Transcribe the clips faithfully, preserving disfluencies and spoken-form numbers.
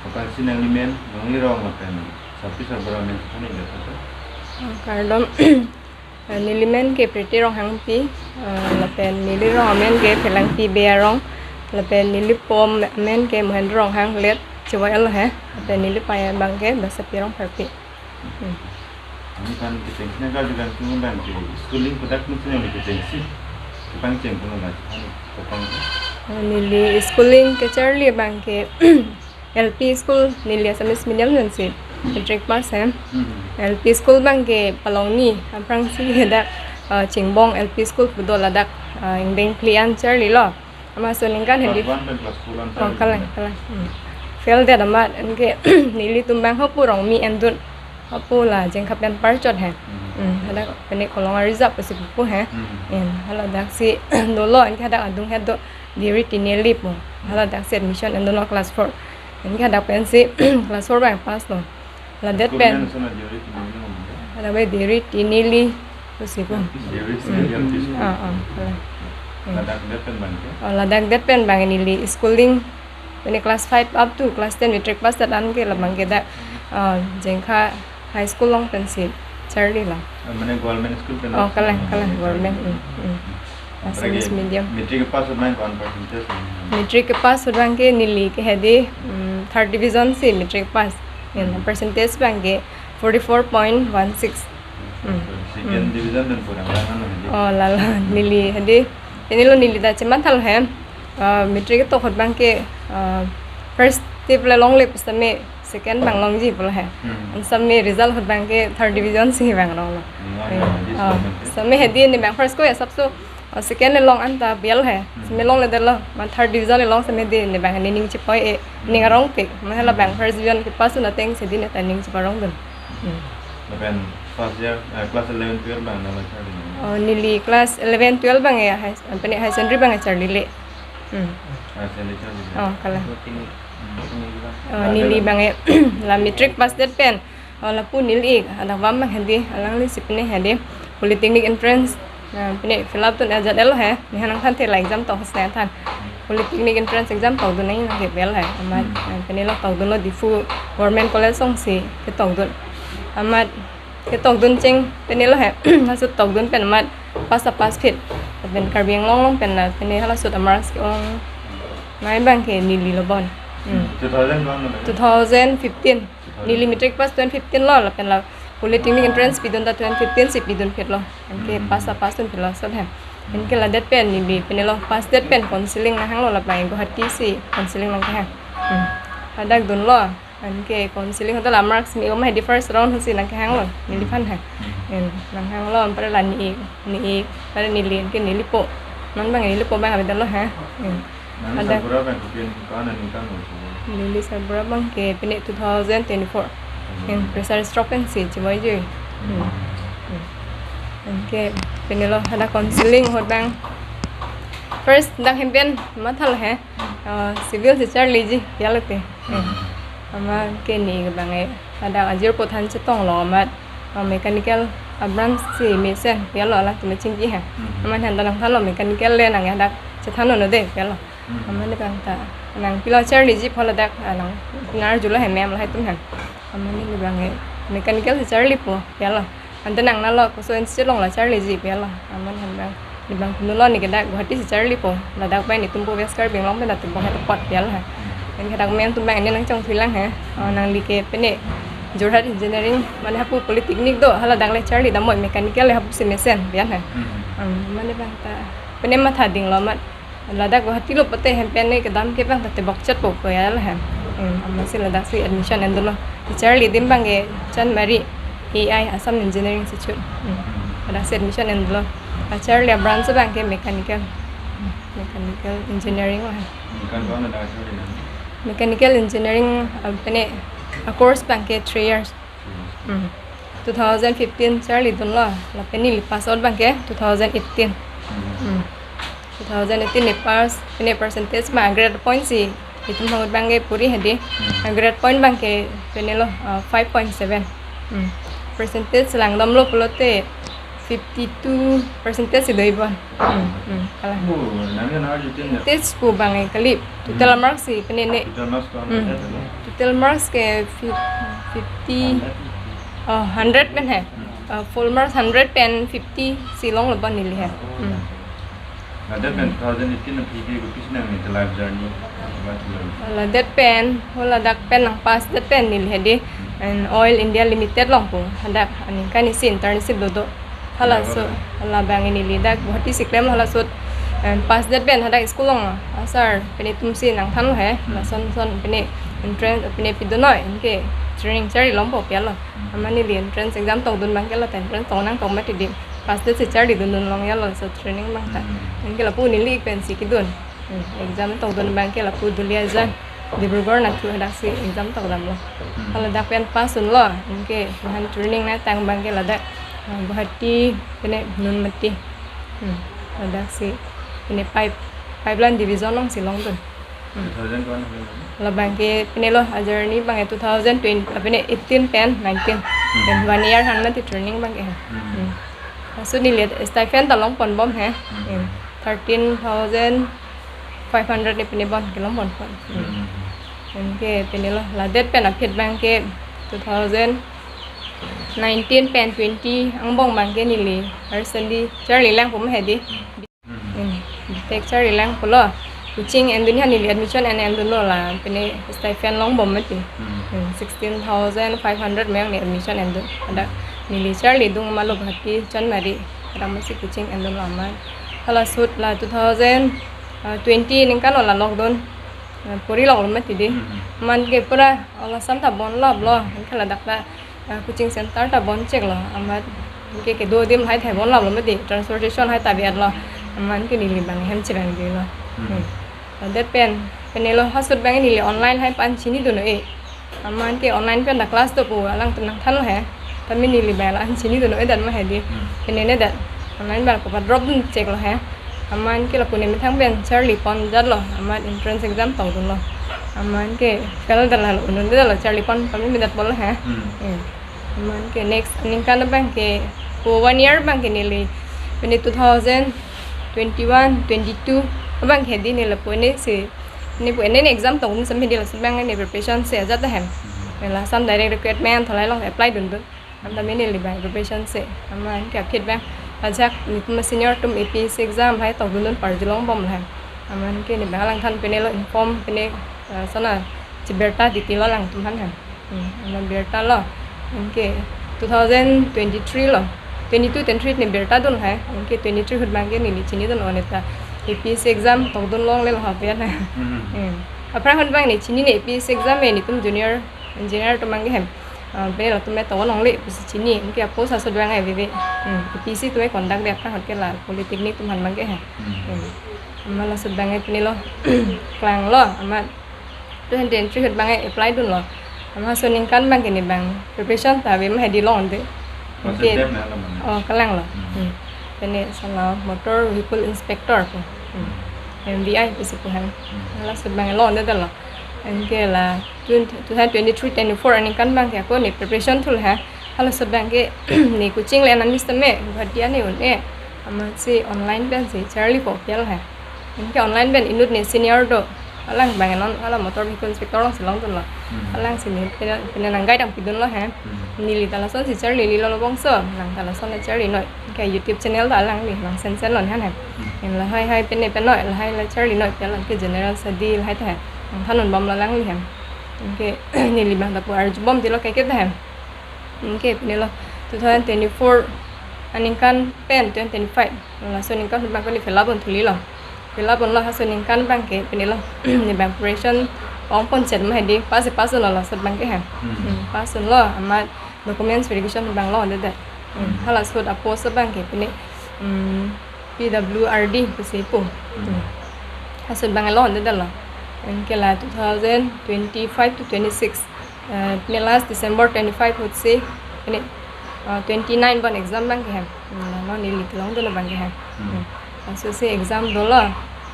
Aphrangsi nanglimen, nanglirong lapen sarpi sarbura amen chethan-ik det. Ah, kardom. Ah, nelimen ke Pretty Ronghangpi, ah, lapen nelirong amen ke Phelangpi Bey arong, lapen nelipo amen ke Mohendro Ronghang let chewai alo he, lapen nelipei abang ke Basapi Rongpharpi. Hmm. Nangphan kechengsi nangkarju kangtung abang ke schooling kodak nutsi nangli kechengsi kepangcheng pon la chethan-ik kepang. Ah, neli schooling kecharli abang ke L P school, neli Assamese medium nangsi matric pass he. Hmm. L P school abang ke Palongni, aphrangsi hadak, ah, Chingbong L P school pu do ladak, ah, ingdeng phli an charlilo. Amat aso ningkan hedi. Class one pen class four an. Oh, charli kalang, kalang. Hmm. Fail det amat, anke nelitum abang hapu Rongmi endun. Hapu la Jengkha pen parchot he. Hmm. Hmm, hadak pene Kolong a-reserve pusi pupu he. Hmm. Hmm, haladaksi dolo, anke hadak adung he do Deuri Tineli pu. Haladaksi admission endunlo class four. Anke hadak pensi class four abang pass lo. Ladet pen. School name sana Deuri Tineli lo. Hadak Deuri Tineli pusi pu. Deuri Tineli L P school. Ah, ah, kalang. Hmm. Ladak det pen abang ke? Oh, ladak det pen abang neli schooling. Pene class five up to class ten matric pass det an ke labang ke dak, ah, Jengkha High School along pensi charlilo. Ah, mane government school pen? Oh, kalang, kalang, government. Hmm, hmm. Aphrang Assamese medium. Matric pass abang ko-an percentage? Matric pass abang ke neli ke hedi, hmm, third division si matric pass. Hmm, percentage abang ke forty-four point one six. Hmm. Second division pen pura abang ano hedi? Oh, lalo, neli hedi. Pene lo neli ta chemathalo he. Ah, matric ketok ahut abang ke, ah, first tip le longle pusitame second abang longji pulo he. Hmm. An sitame result ahut abang ke third division si abang longlo. Hmm, ah, ah, ah, hedi. Sitame hedi ne abang first ko ya sabso, ah, second le long anta bial he. Hmm. Sitame longledetlo. Amat third division le long sitame hedi ne abang nening chepoi-e, ning arongpik. Amat halabang first division kepass un atengsi hedi ne ta ning cheparongdun. Hmm. Lapen first year, eh, class eleven twelve abang nangli charli? Oh, neli class eleven twelve abang ya, high, pene higher secondary abang ya charlile. Hmm. Higher secondary charli. Oh, kalang. Hmm. Oh, neli abang ya, la matric pass det pen. Oh, lapu neli ik, adap abang hedi, alanglisi pene hedi. Polytechnic entrance, ah, pene fill up tun ajat elo he, ne nangthan te la exam tok hosna than. Polytechnic entrance exam tokdun nangji nangkepel he. Amat, hmm, ah, pene lo tokdunlo Diphu Government College alongsi ketokdun. Amat ketokdun cheng pene lo he, halaso tokdun pen amat pass ta pass phit. Lapen Karbi Anglong along pen la pene halaso ta marks ke-ong. Nai abang ke neli lo bon. Hmm. Two thousand one lo? Two thousand fifteen. Neli matric pass twenty fifteen lo, lapen la polytechnic entrance pidun ta twenty fifteen si pidun phitlo. Anke, hmm, pass ta pass dun phitlo, sot he. Anke ladet pen neli pene lo pass det pen counselling nanghanglo lapen Guwahati si counselling nangkehang. Hmm. Hadak dunlo. Anke counselling ahut ta la marks me-o ma hedi first round ahutsi nangkehanglo neliphan he. Hmm. En, nanghanglo, anpar la ne-ik, ne-ik, anpar neli, anke nelipo. Non abang nelipo abang avedetlo he. En. Nangli, ada, sarbura abang kopi ko-an aningkan lo? Neli sarbura abang ke pene two thousand twenty-four. Hmm. Yang pressure stroke pensi chimoi jui. Hmm. Hmm. Anke pene lo hadak counselling ahut abang. First dak hem pen mathalo he. Hmm. Ah, civil si charliji, ya lo te. Hmm. Hmm. Amat ke ne abang e. Hadak ajirpo than chetonglo amat, ah, mechanical a-branch si mesen, ya lo, alang tumi chingki he. Hmm. Amat han ta nangthanlo mechanical le nang hadak chethan un-e de, ya lo. Hmm. Amat ne abang ta nangpilo charliji pu ladak, ah, nang ngarjulo he ma'am lahai atum han. Amat ne abang e mechanical si charlipo, ya lo. Ante nang nalo koso institute along la charliji pu ya lo. Amat han abang, ne abang pulo ne ke dak Guwahati si charlipo. Ladak pen netum po West Karbi Anglong pen dak tebong he tepot ya lo he. Anke dak ma'am atum abang ne nangchongthulang he. Oh, nangli ke pene Jorhat Engineering, mane hapu polytechnic do, haladak le charli damnoi, mechanical le hapu si mesen ya he. Hmm. Hmm, mane abang ta pene matha dinglo amat. Ladak Guwahati lo pute hem pen ne kedam ke abang ta tebokchetpo ko ya lo hem. Hmm, amatsi ladaksi admission endunlo. Charli adim abang ke Chanmari A I, Assam Engineering Institute. Hmm. Ladaksi admission endunlo. Acharli a-branch abang ke mechanical. Hmm, mechanical engineering lo hem. Mechanical ko-an ladak charli nang? Mechanical engineering, ah, pene a-course abang ke three years. Hmm. Two thousand fifteen charlidunlo, lapen neli pass out abang ke two thousand eighteen. Hmm. Hmm. Two thousand eighteen ne pass, pene percentage ma grade point si, itum hangut abang ke puri hedi. Hmm. Grade point abang ke pene lo, ah, five point seven. Hmm. Percentage langdamlo pulote, fifty-two percentage si do-i bon. Hmm, hmm, kalang. Oh, nangli na arju tin ya? Test pu bang eh kali. Total Hmm. marks si pene ne. Total marks ko Hmm. ano ya? Total marks ke fif-, fifty, Hundred. Oh, hundred pen he. Hmm. Uh, full marks hundred pen fifty si longlo bon neli he. Oh, Hmm. Ladak pen two thousand eighteen aphi ke kopi si nangli ta life journey? Ladak pen, ho ladak pen nang pass det pen neli hedi. And Oil India Limited along pu. Hadak aningkan isi internship dodo. Halaso, labang neli dak Guwahati si klemlo halaso. And pass det pen hadak school along asar pene atum si nangthanlo he. Hmm. Lason son pene entrance pene pidunoi, anke training charli longpo pi-etlo. Hmm. Amat neli entrance exam tokdun abang ke la ta entrance tong nangkok mati di. Pass det si charlidun dun long ya laso training abang ta. Hmm. Anke lapu neli ik pen si kidun. Hmm. Exam tokdun abang ke lapu Duliajan, Dibrugarh nathu hadak si exam tokdamlo. Hmm. Hala dak pen pass dunlo. Anke lahan training nangtang abang ke ladak, ah, Guwahati pene Nunmati. Hmm. Ladak si pene pipe, pipeline division along si longdun. Hmm. Two thousand one. Labang ke pene lo ajarni abang eh two thousand twenty, ah, pene eighteen pen nineteen. Hmm. Then one year han mati training abang ke. Hmm. Hmm. Laso neli stipend ta longponbom he. Hmm. Hmm. Thirteen thousand five hundred ne pene bon kelongpon pon. Hmm. Hmm. Anke pene lo ladet pen aphi abang ke two thousand nineteen pen twenty angbong abang ke neli higher study charli lang pum hedi. Hmm. Hmm, B.Tech charli lang pulo. Coaching endun han neli admission en endunlo la pene stipend longbom mati. Hmm. Hmm, sixteen thousand five hundred meng ne admission endun. Ada neli charlidun ma lo Guwahati Chonmari. Ada masi coaching endunlo amat. Hala ahut la two thousand twenty aningkan lo la lockdown. Ah, pori longlo mati di. Hmm. Amat ke pura hala asam ta bon laplo. Anke ladak la ah, coaching center ta bon cheklo, amat ke kedo adim hai thai bon laplo mati, transportation hai ta biat lo, amat ke neli abang hem chevang dilo. Hmm. Hmm. Ladet pen, pene lo ha ahut abang neli online hai pan chinidun-e. Amat ke online pen ta class do pu alangtum nangthanlo he. Tame neli abang la-an chinidun-e dat ma hedi. Hmm. Pene ne dat. Online abang ko pa drop dun cheklo he. Amat ke lapu ne methang pen charlipon jatlo. Amat entrance exam tokdunlo. Amat ke fail detlo, un-un detlo, charlipon pame me dat bol he. Hmm. Hmm. Amat ke next aningkan abang ke, ko one year abang ke neli pene two thousand twenty-one, twenty-two abang ke di neli lapu ne si, ne pu ne exam tokdun sampe di laso abang ne preparation si ajat hem. Hmm. Ne la Assam Direct Recruitment thalai along apply dundun. Anta mene li abang preparation si. Amat ke aphi abang ajak netum senior atum A P S C exam hai tokdun dun parjulongbom la. Amat ke ne abang alangthan pene lo inform pene, eh, sana chebirta titi lo alangtum aphan hem. Hmm, amat birta lo. Anke two thousand twenty-three lo. Twenty-two twenty-three ne birta dun hai. Anke twenty-three ahut abang ke neli chinidun-o ne ta A P S C exam tokdun longlelo ha pian hai. Hmm. Hmm. Aphrang ahut abang ne chinine A P S C exam e netum junior engineer atum abang ke hem. Ah, pene latum me tok longle pusi chini, anke a post aso dua ngai vive. Hmm, A P S C atum me conduct de aphrang ahut ke la polytechnic atum aphan abang ke he. Hmm. Hmm. Amat laso abang ke pene lo klanglo, amat two thousand twenty-three ahut abang ke apply dunlo. Amat laso aningkan abang ke ne abang preparation ta ave ma hedi longde. First Anke attempt na la mane. Oh, kalanglo. Hmm. Hmm. Pene sana motor vehicle inspector pu. Hmm. M V I pusi pu hem. Hmm. Laso abang ke longdetlo. Anke la twenty, two thousand twenty-three twenty-four aningkan abang ke ako ne preparation thul hai. Halaso abang ke ne coaching le-an amis tame Guwahati ane un-e. Amatsi online pen si charlipo pi-etlo hai. Anke online pen inut ne senior do. Alang abang non hala motor vehicle inspector along si longdunlo. Hmm. Alangsi ne pene, pene nang guide nangpidunlo hai. Hmm. Neli ta lasonsi charlilelo bongso. Nang ta lason le charlinoi. Anke YouTube channel ta alangli nang sensen lo han hai. Hmm. Lahai hai pene penoi, lahai la charlinoi pi-etlo, anke general study lahai ta hai. Nangthan unbomlo alangli hem. Anke neli abang ta pu arjubom tilo kaike ta hem. Anke pene lo two thousand twenty-four aningkan pen twenty twenty-five. Laso aningkan abang ko ne fill up un thulilo. Fill up unlo, halaso aningkan abang ke pene lo. Ne abang preparation ongpon chet ma hedi, pass pass unlo laso abang ke hem. Hmm. Hmm, pass unlo, amat documents verification abang longdedet. Hmm, halaso a post abang ke pene, hmm, P W R D pusi pu. Hmm. Hmm. Halaso abang longdedetlo. Anke la two thousand twenty-five to twenty-six. Eh, pene last December twenty-five ahutsi pene, eh, twenty-nine bon exam abang ke hem. Hmm, la non neli kelongdunlo abang ke hem. Hmm. Hmm. Laso si exam dolo.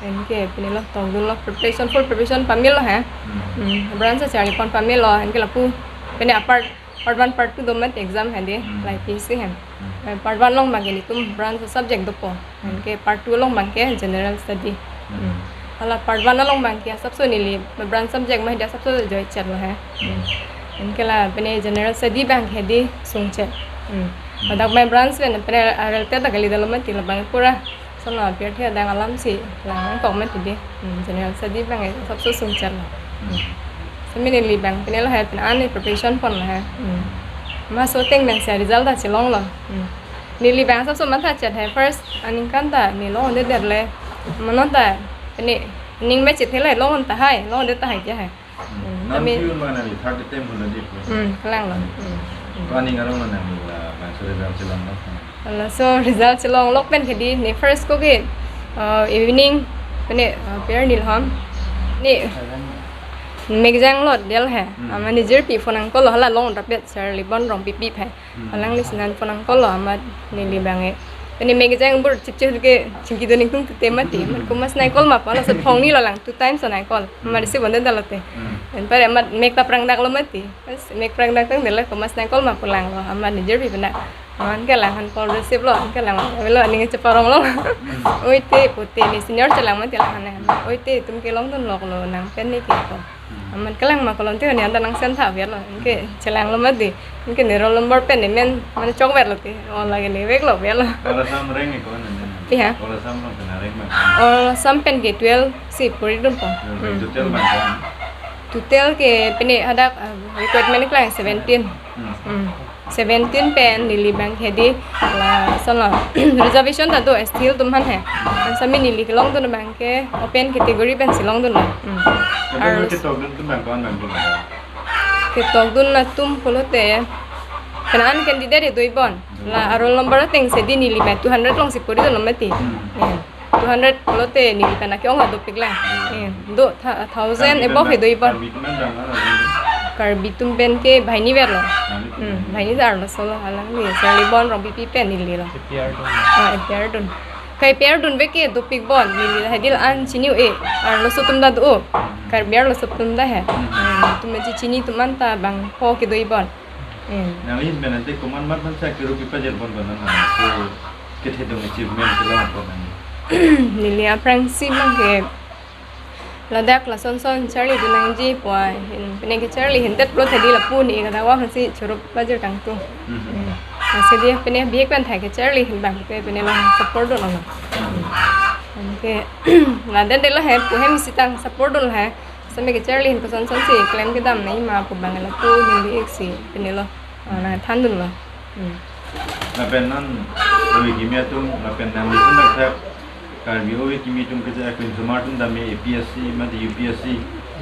Anke pene lo tokdunlo, preparation, full preparation pamelo hai. Hmm. Hmm. Branch charlipon pamelo. Anke lapu pene apart Part one, part two do mati exam hadi, Hmm. la P S C hem. Hmm. Eh, part one along abangke nelitum branch subject dopo. Hmm. Anke part two along abangke general study. Hmm. Hmm. Hala part one along abangke asapso neli branch subject ma hadi asapso join chetlo he. Hmm. Anke la pine general study abangke hadi sungchet. Hmm. Hmm. Ladak abang branch pen pine arel te ta kali dalo mati, labang pura. Solo abirthe adang alamsi lang kok mati di. Hmm, general study abang asapso sungchetlo. Hmm. Semi neli abang pine lo he, pine ani preparation ponlo he. Hmm. Ma so ateng abangsi result ta chelonglo. Hmm. Neli abang asapso matha chet he, first aningkan ta ne longdedetlo. Mano ta pine ning me chethe le long tahai, longde tahai ke he. Hmm, Non kami piun ma nangli third attempt hala di po. Hmm, kelanglo. Hmm. Ko aning arong ma nangli labangso result chelonglo. Laso result chelong lok pen hadi ne first ko ke, uh, evening pine, uh, per nilham. Ne mekjang lot del he. Hmm. Amat ne jirpi phone nangkoklo, hala long rapet Charlie Bon Rongpipi he. Hmm. Alangli si non phone nangkoklo amat neli abang e. Pine mekjang bur chipchip ke chingki do ningtung tute mati. Amat komat si nangkok ma pu, laso phone ni lo lang two times so nangkok. Amat Hmm. receive onde dalo te. Hmm. Anpar amat mek ta prangdaklo mati. Mas mek prangdak tang delo, komat si nangkok ma pu langlo. Amat ne jirpi pina. Amat kelang, han call receive lo, kelang. Avelo aning cheparonglo. Hmm. Oi te, pute ne senior chelang mati la han he. Oi te, itum ke longdun loklo, nang pen ne ke ko. Hmm. Amat kelang ma kolon te ne anta nang send tha avelo. Anke chelanglo mati. Anke ne roll number pen ne men mane chok avelo te. Oh, lake ne veklo avelo. Ora sam reng ko ne ne. Iya. Ora sam reng pen reng ma. Ora sam pen ke twelve si puri dunpo. Hmm. Total ma ko. Total ke pine hadak, uh, recruitment kelang seventeen. Hmm. Hmm. Seventeen pen neli abang hadi lason lo. Reservation ta do, S T atum aphan he. Semi neli kelongdun abangke open category pensi longdunlo. Hmm. Ar- Ketokdun atum abang ko-an abang dun? Ketokdun atum pulote, pine an candidate do-i bon. La roll number atengsi di neli abang two hundred alongsi puri dunlo mati. Hmm. Hmm. Two hundred pulote neli abang ke-ong dopik lang. Eh, do tha-, thousand above he do-i bon. Karbi atum abang dang ala dun? Karbi atum pen ke banghini verlo. Banghini atum. Hmm, banghini arloso lo, alangli Charlie Bon Rongpipi pen neli lo. A P R dun. Ah, A P R dun. Ka A P R dunve ke dopik bon, neli hadi la-an chini-e. Arloso atum ta do. Karbi arloso atum ta he. Hmm. Hmm, itum chechini atum anta bangpho ke do-i bon. Hmm. Nangli pen ante komat mat man sa kerup pajir bon bon nang. So, kethedung achievement kelong bon nang. Neli aphrangsi abangke ladak lason son Charlie dun nangji pu ahin, pine ke Charlie ahin det pulote di lapu ne kadawa hansi churup pajir kangtung. Mhm. Hmm. Lasi di pine bihek pen thai ke Charlie ahin abangke pine long support dunlo. Mhm. Anke ladak delo he, pu hem sitang support dunlo he. Semi ke Charlie ahin koson sonsi klem kedam nangji ma pu abang lapu ahin bihek si pine lo. Ah, nangthan dunlo. Hmm. Lapen non ove kimi atum, lapen nangli atum dak thak Karbi ove kimi atum keja aklin osomar atum dam-e A P S C mate U P S C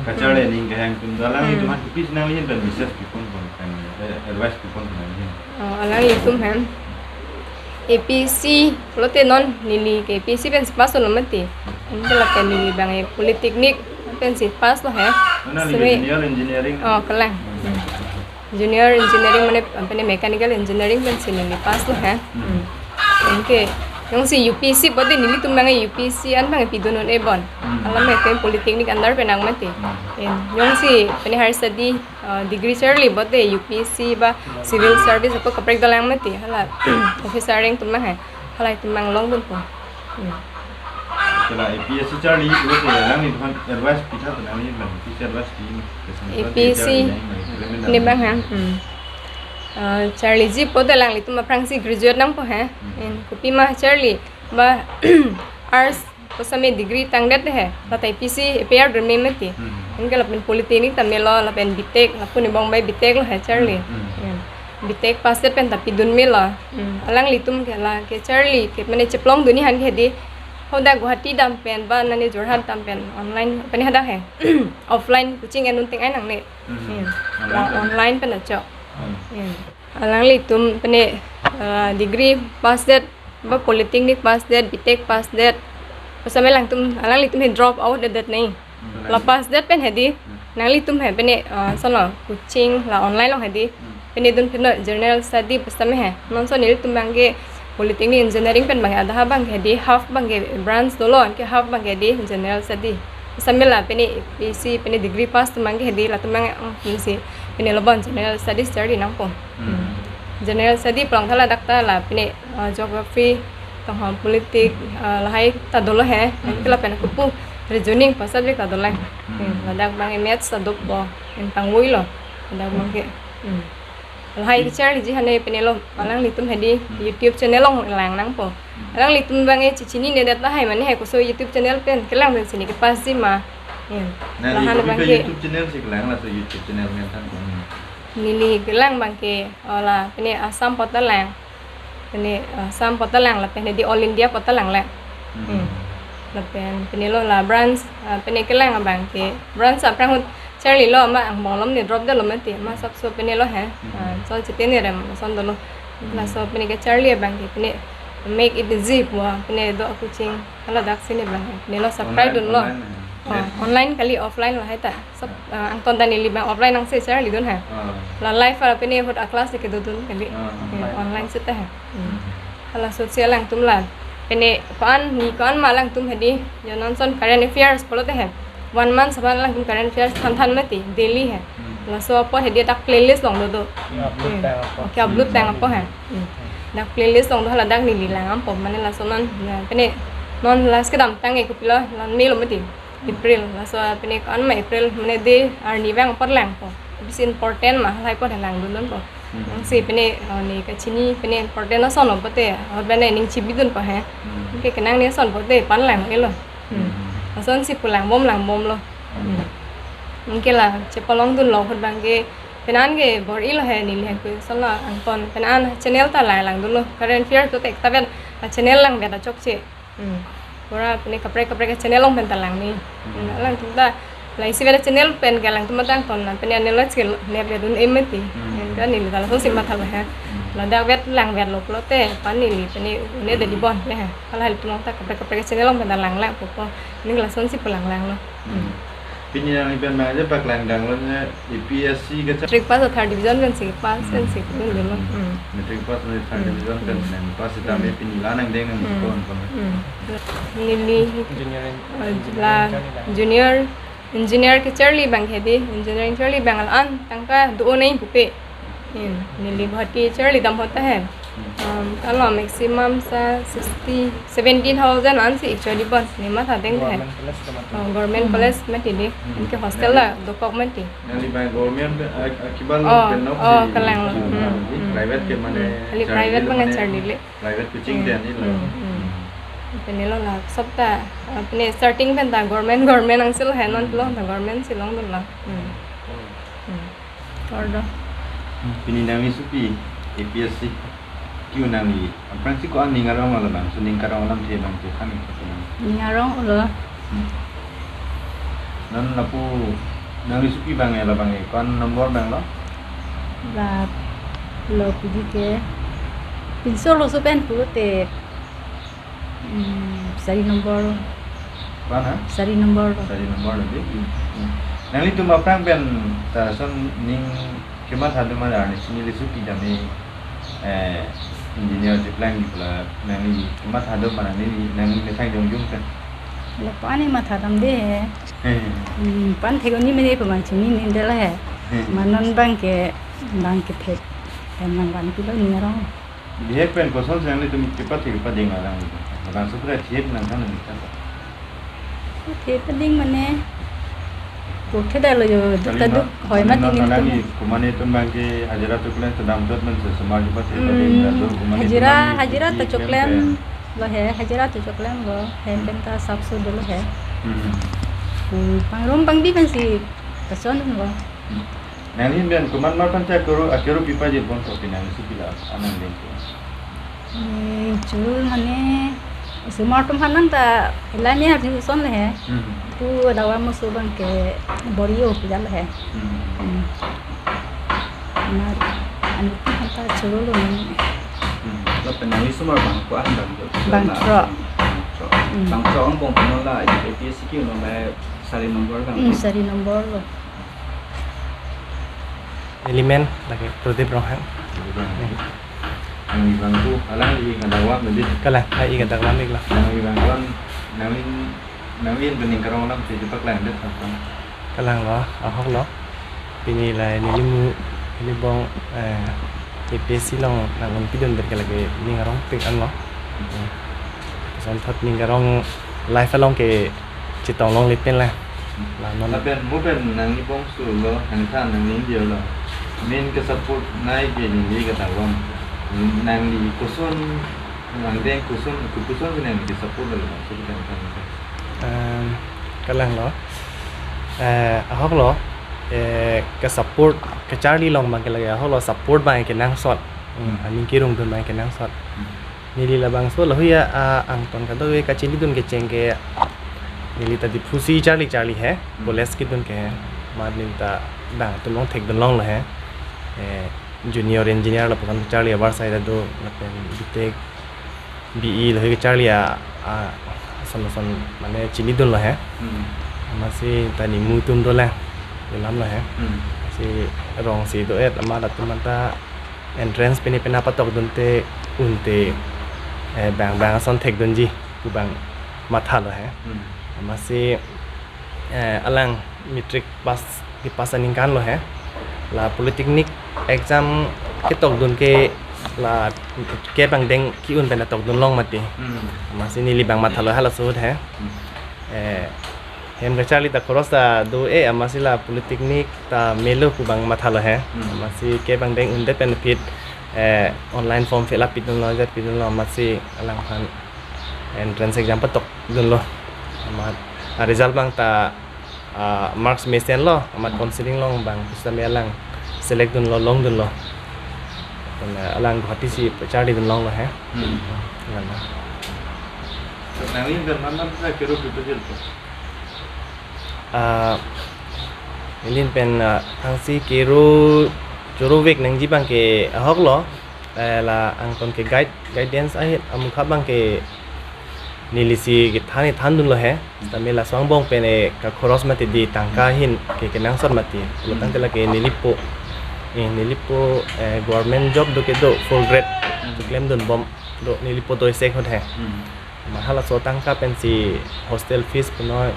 kacharli aning kehang atum do, alangli atum Hmm. aphan kopisi nangli ahin pen message pipon pon kan, eh, advice pipon pon nangli ahin? Oh, alanglitum hem. A P S C pulote non neli ke A P S C pensi pass lo mati. Anke lapen neli abang e polytechnic pensi pass lo he. Mana neli Semi- junior engineering? Oh, kelang. Hmm. Hmm. Junior engineering mane, pine mechanical engineering pensi neli pass lo he. Hmm. Hmm. Anke jongsi U P S C pulote nelitum abang e U P S C an abang pidun un-e bon. Hmm. Alam e ke polytechnic under pen nang mati. Hmm. En, jongsi pine higher study, uh, degree charli pulote U P S C ba civil service ako kaprek dolang mati. Hala officer reng atum abang he. Hala atum abang longdunpo. Hmm. Kela A P S C charli pulote alanglitum aphan advice pitha tu nangli aphan, A P S C advice pi. A P S C ni abang ha. Hmm. Ah, charliji pulote alanglitum aphrangsi graduate nangpo he. Hmm. En, kopima charli ba arts ko semi degree tangdet he. Lata A P S C A P R dun me mati. Hmm. Anke lapen polytechnic ta melo, lapen B Tech, lapu ne bong bai B Tech lo he charli. Hmm. Hmm. B Tech pass det pen ta pidun melo. Hmm. Alanglitum ke la ke charli ke mane cheplong dunji aphan ke di. Hadak Guwahati dam pen ba nane Jorhat dam pen online pine hadak he. Offline coaching en un teng ai nangne. Hmm. Hmm. Online La pen. Online pen achok. Hmm. Hmm. Alanglitum pine, ah, degree pass det, ba polytechnic pass det, B Tech pass det. Pasamai alangtum, alanglitum he drop out det det nai. Hmm. La pass det pen he di. Hmm. Nanglitum he pine, ah, sono coaching la online along he di. Hmm. Pine dun pine general study pasamai he. Non so nelitum abang ke polytechnic engineering pen abang ke adha abang ke he di, half abang ke branch dolo, anke half abang ke he di general study. Pasamai la pine A P S C pine degree pass atum abang ke he di, latum abang, oh, misi pine lo bon general studies charli nangpo. Hmm. General study pulang thala dak ta la pine, uh, geography, tong politics, uh, lahai ta dolo he. Hmm. Ke lapen kupu reasoning pa subject ta dolo. Hmm. Hmm. Ladak abang maths ta dopo. Yang tangwoi lo. Ladak abang ke. Hmm. Lahai kecharliji hane pine lo, alanglitum hedi, hmm, YouTube channel along lang nangpo. Hmm. Alanglitum abang e chechinine det lahai mane hai koso YouTube channel pen kelang pen si ne kepass ji ma. Hmm. Nah, lahan YouTube abang ke YouTube channel si kelang, laso YouTube channel men than ko. Neli kelang abang ke, oh la, pine Assam apot ta lang. Pine, uh, Assam apot ta lang lapen hedi All India apot ta lang le. Hmm. Hmm. Lapen pine lo la branch, uh, pine kelang abang ke branch aphrang ahut charlilo ma angbong along ne drop detlo mati ma sapso pine lo he. Hmm. Uh, so chete ne rem son dolo. Hmm. Laso pine kecharli abang ke pine Make It Easy pu pine do coaching. Hala dak si ne abang pine lo subscribe dunlo. Online, online, eh. Oh, online kali, offline lahai ta. Sab, ah, angton ta neli abang offline nangsi charlidun ha. Ah. La live ara pine ahut a class ke dodun kali. Ah, eh, online. Online seta ha. Hmm. Hmm. Halaso si alangtum la. Pine ko-an, ne ko-an ma alangtum hedi. Yo non son current affairs pulote ha. One month saban alangtum current affairs than than mati daily ha. Hmm. Laso apot hedi dak playlist along dodo. Hmm, upload, hmm, tang apot. Okay, upload, hmm, tang apot ha. Hmm. Dak playlist along do hala dak neli lang nangpo mane laso non. Ya, pine non last kedamtang e kopilo non May lo mati. April, laso pine ko-an ma April, mane de arni abang apot langpo. Bisi important ma, lahai apot langdun dunpo. Hmm. Nangsi pine, oh, ne kachini, pine important ason lo pote, ahut abang ne ning chibidunpo he. Hmm. Ke kenang ne ason pote, pan lang elo. Hmm. Hmm. Ason si pu langbom langbom lo. Hmm. Hmm. Ke la, chepalong dunlo ahut abang ke, penan ke bor-ilo he, neli hangke son lo, angton, penan channel ta la langdunlo. Current affair to tek ta pen, a channel lang pen ta chokche. Hmm. Pura pine kaprek kaprek channel along pen ta lang ni. Hmm. Hmm, alangtum ta la isi vet channel pen ke alangtum ta angton na pine anelo channel ne vet un em mati. Hmm. Kan neli ta lason si matha lo ha. Hmm. Ladak vet lang vet lo pulote pan neli pine ne dali bon pe ha. Hala hal tumong ta kaprek kaprek channel along pen ta lang lang popo. Neli lason si pu lang lang lo. Hmm. Hmm. Pine nangli pen ma je paklang dang lo ne A P S C ke cha- Matric pass, third division pen si pass, hmm, pen si pu dun lo. Hmm. Hmm. Matric pass ne third, hmm, division pen, hmm, nang pass sita, hmm, me pine la nangdeng nang, hmm, kon kon. Hmm. Neli, engineering, eh, la engineering, engineer kecharli abang hedi, engineering charli abang la-an tangka do-o nai pupe. Hmm, neli Guwahati charli dam ahut ta he. Hmm. Um, kalo maximum sa sixty, seventy thousand an si actually bon, ne matha deng he. Government college ke mati. Oh, government, hmm, college mati di. Hmm. Anke hostel la dokok mati. Nangli abang government, ah, ah, kiba lo, oh, pen lo, oh, si, kelang lo. Hmm, hmm. Private ke mane, hmm, kali charli private lo abang mane, charli le. Private coaching, hmm, dia ni lo. Hmm, hmm. Hmm. Pine lo la, sob ta, ah, pine starting pen ta government, government angsil he non, hmm, lo ta government si longdunlo. Hmm. Hmm. Ordo. Hmm, pine nangli sopi A P S C ke-o nangli. Aphrangsi ko-an ning arong lo labang, so ning karong alamthe abang ke than ke nang. Ning arong lo. Hmm. Non lapu nangli sopi abang e labang e, ko-an number abang lo? La lo pidi ke pinso lo so pen pulote. Hmm, sari number. Ko-an ha? Sari number. Sari number lo di. Hmm. Hmm. Nanglitum aphrang pen ta son ning kematha do ma, arni si neli sopi dam e, eh, engineer cheplang di pu la nangli kematha do ma, nangli, nangli methang jongjong pen? La ko-an ne matha dam de he. He. Hmm, pan thek-o ni mene pu abang chinine det la he. He. Ma non abang ke, abang ke thek. Hem nang van pilo ning arong. Bihek pen koson si nanglitum kepathek pading alang. Labangso pura thihek nang than nang than. Thihek pading mane, pok theda lo yo, duk ta duk, hoi mati nelitum. Nangli komat atum abang ke hajira choklem ta damdot man si osomar kepathek pading, hmm, la do komat atum hajira, abang ke hajira ta thihek choklem pen lo he, hajira ta choklem lo, hem pen ta sapso dolo he. Hmm. Hmm, pangrum pangbi pen si kason lo. Hmm. Nangli pen komat mar pen ta akero, akero pi pajir pon to pine nangli sopi la anang deng ke? Hmm, chu mane, osomar atum aphan nang ta, ila ni arju son le he. Hmm. Pu dawa moso abang ke bor-i-o pu jal he. Hmm. Hmm. Mar, anu aphan ta choro lo ni. Hmm. Lapen nangli osomar bang ko-an bang do? Bangthrok. Bangthrok. Hmm. Bangthrok angbong pen la A P S C ke-o ma, sari number bang. Hmm, sari number lo. Neli men lake Prodip Ronghang. Prodip Ronghang. Nangli abang ko alang i kadakvam medi. Kalang, ha i kadakvam ik lo. Nangli abang ko-an, nangli, nangli pen ning karong alamthe chepaklangdet tha. Kalang lo, ahok lo. Pini la neli mu, neli bong, eh, A P S C along nang-un pidun ber ke lake ning arongpik anlo. Hmm. Son thot ning arong life along ke chetong longle pen la. Hmm. La non. Lapen mo pen nangli bongso lo, nangthan nangning dia lo. Main ke support nai ke neli ke tawon. Nangli koson, nangdeng koson, koson si nangli ke support lo, so kan kan. Em, kalang lo. Eh, ahok lo. Eh, ke support, kacharli along abang ke lake ahok lo, support abang kenangsot. Hmm, Hmm. aning kerung dun abang kenangsot. Hmm. Neli labangso lo huya, ah, angton kadokave kachini dun kecheng ke neli ta Diphu si charli charli he, Hmm. college kedun ke he. Amat neli ta dang atum along thekdun longlo he. Eh, junior engineer lapuson charli abar side do, lapen B Tech, B E lo he charli a, a, ason ason mane chinidunlo he. Hmm. Amatsi ta nemu atum dolang, dolamlo he. Hmm. Si rong si do-et, amat atum anta entrance pine pina patokdun te un te, eh, bang bang ason thekdunji pu abang mathalo he. Hmm. Amatsi, eh, alang matric pass, kepass aningkan lo he. La polytechnic exam ketokdun ke la ke abang deng ke-un pen tokdun long mati. Hmm. Amatsi neli abang mathalo halaso ahut he. Hmm. Eh, hem kacharli ta khoros ta do-e, amatsi la polytechnic ta melo pu abang mathalo he. Hmm. Amatsi ke abang deng undet pen aphi, eh, online form fill up pidunlo, jat pidunlo, amatsi alangphan entrance exam patokdunlo. Amat, ah, result abang ta, ah, marks mesenlo, amat counselling along abang pusitame alang select dunlo, longdunlo. Lapen, ah, alang Guwahati si charlidun longlo he. Hmm. Alang. So, nangli pen man man sa kero pi pajirpo? Ah, neli pen, ah, thangsi kero choro vek nangji abang ke ahok lo, eh, la angton ke guide, guidance ahin amukha abang ke neli si kethan thandunlo he. Tame laso angbong pen e kakhoros mati, di tangka ahin ke kenangsot mati. Lo Hmm. tangte lake nelipo, eh, nelipo, eh, government job do kedo, fourth grade Hmm. keklem dunbom do, nelipo do isek ahut he. Hmm. Amat halaso atangka pensi hostel fees punon,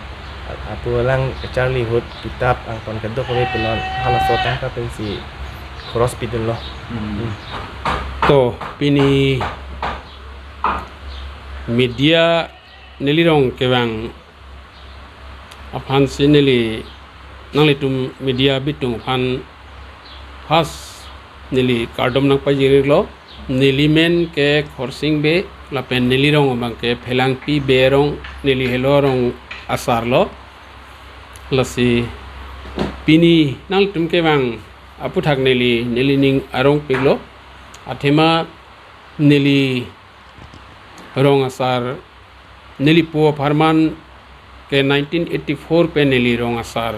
apu alang charli ahut kitap angton kadokave punon, halaso atangka pensi khoros pidunlo. Hmm. Hmm. To, pini media neli rong kevang aphansi neli nanglitum media bitung aphan first neli kardom nangpajir-iklo. Neli men ke Khorsing Bey, lapen neli rong abang ke Phelangpi Bey arong, neli helo arong asar lo. Lasi pini nanglitum kevang aputhak neli, nelining arongpiklo. Athema neli rong asar, nelipo apharman ke nineteen eighty-four pen neli rong asar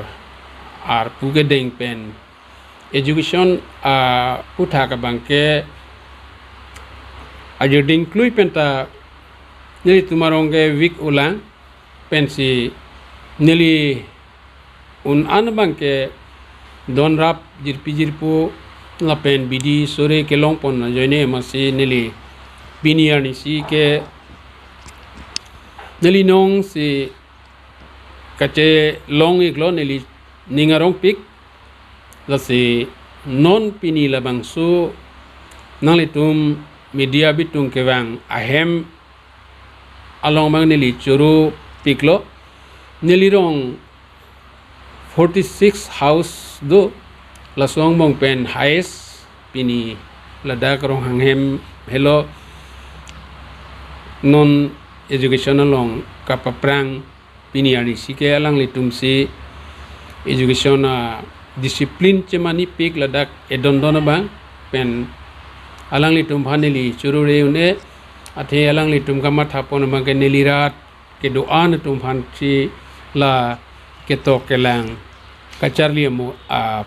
arpu kedeng pen education aputhak abang ke ajirding klui penta nelitum arong ke vik-olang pensi neli un-an abang ke donrap jirpi jirpo lapen bidi sore kelongpon ajoine amatsi neli pini arnisi ke neli nongsi kachelong-iklo, nelining arongpik. Lasi non pini labangso nanglitum media bitung kevang ahem along abang neli choropiklo. Neli rong forty-six house do, laso angbong pen highest pini ladak Ronghang hem helo non education along kapaprang. Pini arnisi ke alanglitum si education a discipline chemanipik ladak edondon abang pen alanglitum aphan neli chorore un-e, athe alanglitum kamathapon abang ke neli rat kedo-an atum aphansi la ketok kelang kacharli amo a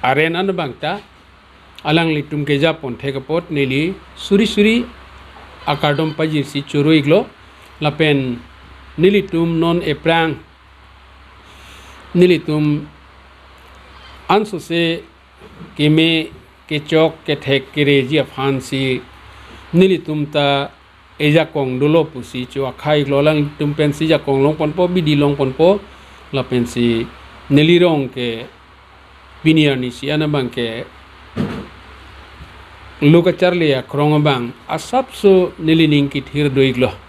aren an abang ta alanglitum kejapon thek apot neli suri suri akardom pajirsi choro-iklo, lapen nelitum non ephrang nelitum ansose keme kechok kethek kereji aphansi nelitum ta ejakong dolo pusi cho akhai-iklo, alanglitum pensi jakong longponpo, bidi longponpo, lapensi neli rong ke Pini arnisi an abangke lo kacharli akrong abang asapso nelining kethir do-iklo.